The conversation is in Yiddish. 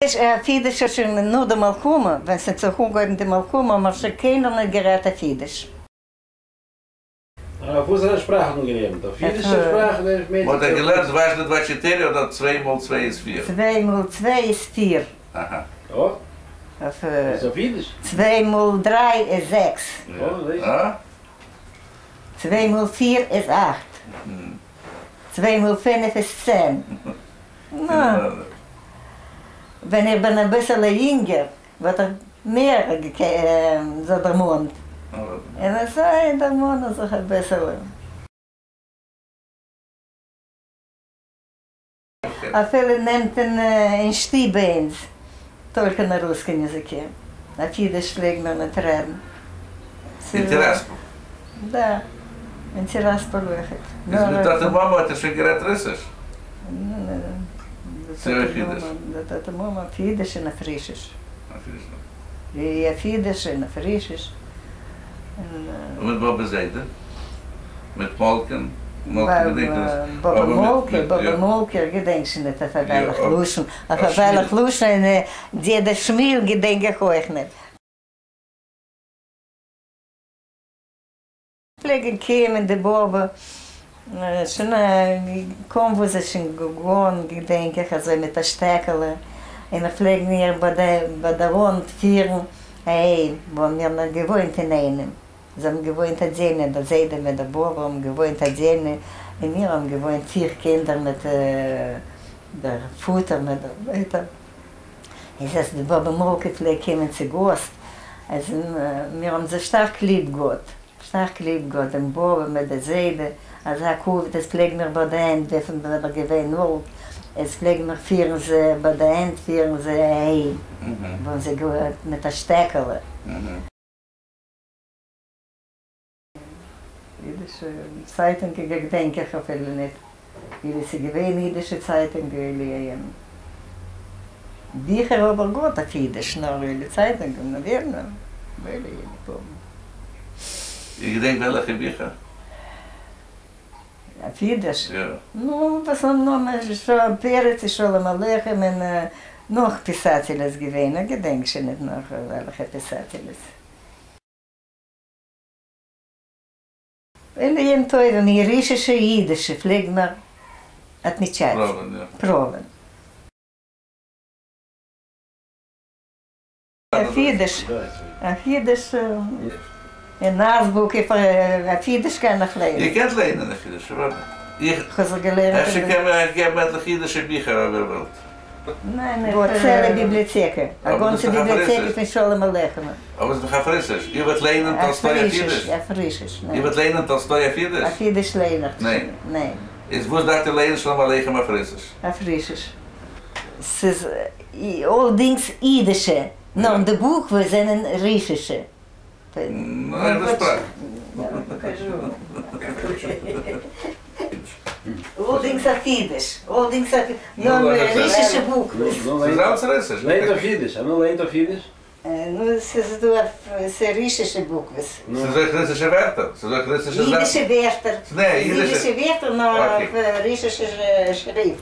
אויף יידיש איז שוין נאך די מלחמה, ווען ס'האט זיך אנגעהויבן די מלחמה האט מען שוין קיינער ניט גערעדט אויף יידיש. אויף וואסערע שפראך האט מען געלערנט? אויף יידישע שפראך אדער אויף מ'האט דאך געלערנט дважды два четыре אדער צוויי מאל צוויי איז פיר? צוויי מאל צוויי איז פיר. אהא. אויף איז אויף יידיש? צוויי מאל דריי איז זעקס. צוויי מאל פיר איז אכט. צוויי מאל פינף איז 10. ווען איך בין אביסעלע יונגער וואלט איך מער זיך דערמאנט. און אזוי דערמאנען זיך אביסעלע. אפילו נעמט אין שטוב ביי אונז только на русском языке. אויף אידיש פלעגן מיר ניט רעדן. אין טיראספאל? Да, אין טיראספאל אויכעט. איז מיט טאטע מאמע האט איר שוין גערעדט רוסיש? צו אויך אידיש? די טאטע מאמע אויף אידיש און אויף רוסיש. אויף אידיש אויך. אויף אידיש און אויף רוסיש. און מיט באבע זיידע? מיט מאלקען? מאלקע געדענק איך נישט. באבע מאלקע, באבע מאלקע, איך געדענק שוין ניט אויף וועלכ לשון, אויף וועלכ לשון, דיעדע שמיל געדענק איך אויך ניט. פלעגן קומען די באבע, שוין קוים וואס זי שוין געגאן געדענק איך אזוי מיט א שטעקעלע, און מיר פלעגן איר ביי דער האנט פירן אהיים, וואו מיר האבן געוואוינט אינאיינעם. זיי האבן געוואוינט отдельно, דער זיידע מיט דער באבע האבן געוואוינט отдельно, און מיר האבן געוואוינט פיר קינדער מיט דער פאטער מיט דער מוטער. איז אז די באבע מלכה פלעגט קומען צו גאסט, אז מיר האבן זיי שטארק ליב געהאט, שטארק ליב געהאט דעם באבע מיט די זיידע, אזא כבוד, עס פלעגן מיר ביי די הענט, וויפיל מיר זענען געווען אלט, עס פלעגן מיר פירן זיי ביי די הענט פירן זיי אהיים, וואו זיי געהאט מיט א שטעקעלע. אידישע צייטונגען געדענק איך אפילו ניט ווי עס איז געווען אידישע צייטונגען. ביכער האב איך געהאט אויף אידיש, נאר די צייטונגען, נאווערנע, были я не помню. איר געדענקט וועלעכע ביכער? אויף אידיש? יא. נו, в основном פרץ און שלום עליכם און נאך писателס געווען, איך געדענק שוין ניט נאך וועלכע писателס. אלע יום טובים רוסישע אידישע פלעגן מיר отмечать. פראווען, יא. פראווען. אויף אידיש, אויף אידיש, אין азбуке אויף אידיש קען איך לייענען. איר קענט לייענען אויף אידיש, אוודאי. איך האב זיך געלערנט. אפשר קען מען אייך געבן עטליכע אידישע ביכער אויב איר ווילט. ניין, איך האב צעלע ביבליאטעקע, א גאנצע ביבליאטעקע פון שלום עליכם. אבער ס'איז דאך אויף רוסיש. איר וועט לייענען טאלסטוי אויף אידיש? אויף רוסיש, ניין. איר וועט לייענען טאלסטוי אויף אידיש? אויף אידיש לייען איך נישט. ניין. ניין. איז וואס דארפט איר לייענען שלום עליכם אויף רוסיש? אויף רוסיש. ס'איז אלדינגס אידישע, נאר די בוקוועס זענען רוסישע. ניין, דאס שפראך. אלדינגס אויף אידיש. אלדינגס אויף נאר רוסישע בוקוועס. ס'איז אלץ רוסיש. לייענט אויף אידיש. נו, לייענט אויף אידיש. נו, ס'איז דא אויף רוסישע בוקוועס. ס'איז אויך רוסישע ווערטער. ס'איז אויך רוסישע זאכן. אידישע ווערטער. ניין, אידישע ווערטער נאר אויף רוסישע שריפט.